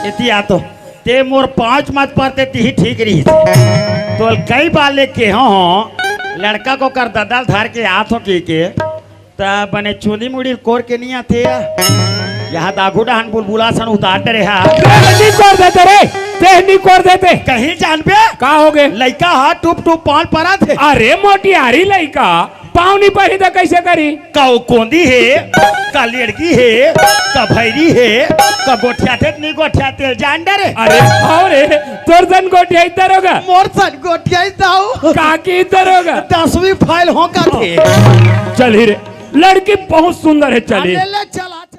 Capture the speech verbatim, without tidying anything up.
एती आ तो, ते मोर पाँच मत परते, तिही ठीक रही। तो कई बार ले के हो, लड़का को कर ददल धर के आत हो के के, त बने चुंदी मुड़ी कोर के नहीं आते। यहाँ दागू डहन बुलबुला सन उतार डरे हा। तेहनी कर देते रे, तेहनी कर देते। कहीं जानबे? का हो गे? लइका हा टुप टुप पान परा थे। अरे मोटियारी लइका, पाँव नहीं परी त कैसे करी? का वो कोंदी हे, का लेड़की हे, का भैरी हे, का गोठियाथे नहीं गोठियाथे, जान डरे। अरे, हाँ रे, तोर सन गोठियाई दरोगा। मोर सन गोठियाई दाऊ। काकी दरोगा। दसवीं फेल हो का थे। चल ही रे, लड़की बहुत सुंदर है, चल ही। अरे ले चला।